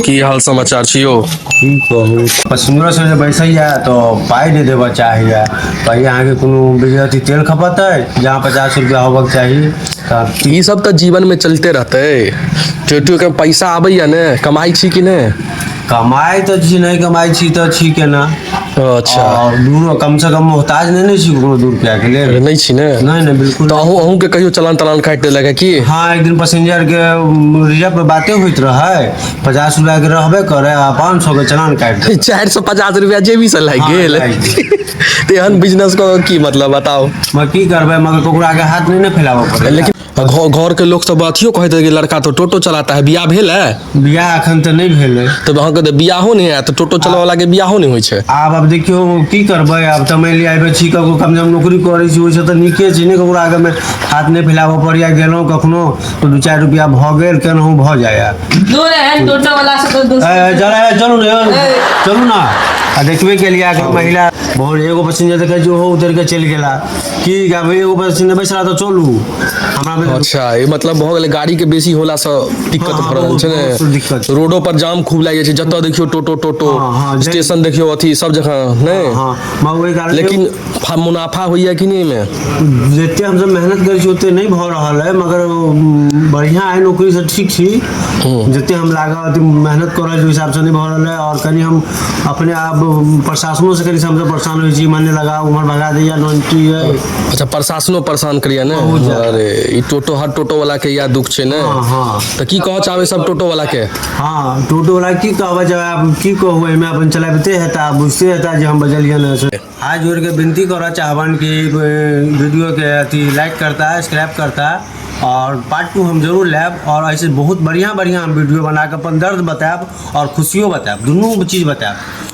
की हाल समाचार छी यौ? की कहू, पसिंजरो सब जे बैसैया तऽ पाइ नहि देबऽ चाहैया। कहैया अहाँके कोनो अथी तेल खपतै, जहाँ 50 रुपया होबऽके चाही तऽ। ई सब तऽ जीवन में चलते रहतै। टोटो के पैसा आबैया ने? कमाइ छी कि ने? कमाइ तऽ छी नहि, कमाइ छी तऽ छी केना। आओर दूरो कम से कम मोहताज नहि ने छी ककरो 2 रुपया के लेल। अरे नहि छी ने? नहि नहि, बिल्कुल। तऽ अहूँके कहियो चलान तलान काटि देलक है की? हाँ, एक दिन पैसेंजर के रिजर्व पे बाते होइत रहे, 50 रुपया के रहबे करे आ 500 के चलान काटि देलक। 450 रुपया जेबी से लागि गेल। लागि गेल। तऽ एहन बिजनेस कऽ की मतलब, बताउ? मगर की करबै, मगर ककरो आगे हाथ नहि ने फैलाबऽ पड़ै। लेकिन घर के लोग सब अथियो कहैत रहै कि लड़का तो टोटो चलाता है। बियाह भेल है? बियाह एखन तऽ नहि भेलै। तऽ अहाँके तऽ बियाहो नहि हैत? टोटो चलाबऽ वाला के बियाहो नहि होइ छै? आब आब देखियौ, की करबै आब? तऽ मानि लिअ आबि छी, ककरो कम से कम नौकरी करै छी, ओहिसँ तऽ नीके छै ने, ककरो आगेमे हाथ नहि फैलाबऽ पड़ैया। गेलहुँ कखनो तऽ 2-4 रुपया भऽ गेल, केनाहु भऽ जाइया। दूर एहन टोटो वाला से तो दोस्त। ए, चल, ए, चलू ने यौ, चलू ने। आ देखबे केलियै कि महिला बहुत, एगो पैसेंजर देखै छी, ओहो उतरि कऽ चलि गेला। की आब एगो पैसेंजर बैसला तऽ चलू हमरा अच्छा, ई मतलब भऽ गेलै, गाड़ी के बेसी होला से दिक्कत भऽ रहल छै। बहुत ने दिक्कत छै। रोडो पर जाम खूब लागि जाइ छै, जतऽ देखियौ टोटो टोटो। हँ, हँ, स्टेशन देखियौ, अथी सब जगह नहि? हँ, मगर ओहि कारण। लेकिन मुनाफा होइया कि नहि एहिमे? जते हमसब मेहनत करै छी ओते नहि भऽ रहल है, मगर बढ़िआँ है, नौकरीसँ ठीक छी। जते हम लागल अथी मेहनत कऽ रहल छी, ओहि हिसाबसँ नहि भऽ रहल है। आओर कनि हम अपने आप प्रशासनोसँ कनि हमसब परेशान होइ छी, मानि लगा उम्हर भगा दैया, नॉन है। अच्छा, प्रशासनो परेशान करैया ने? बहुत ज्यादा। अरे, ई टोटो, हर टोटो वाला के इएह दुख छै ने? हँ। तऽ की कहऽ चाहबै सब टोटो वाला के? हँ, टोटो वाला की कहबै जब आब की कहू, एहिमे अपन चलाबिते हेता, बुझते हेता जे हम बजलियन हँ से। हाथ जोड़ के विनती करऽ चाहबन कि वीडियो के अथी लाइक करता, सब्सक्राइब करता और पार्ट 2 हम जरूर लायब और ऐसे बहुत बढ़िया बढ़िया हम वीडियो बना के अपन दर्द बतायब और खुशियो बतायब, दुनू चीज बतायब।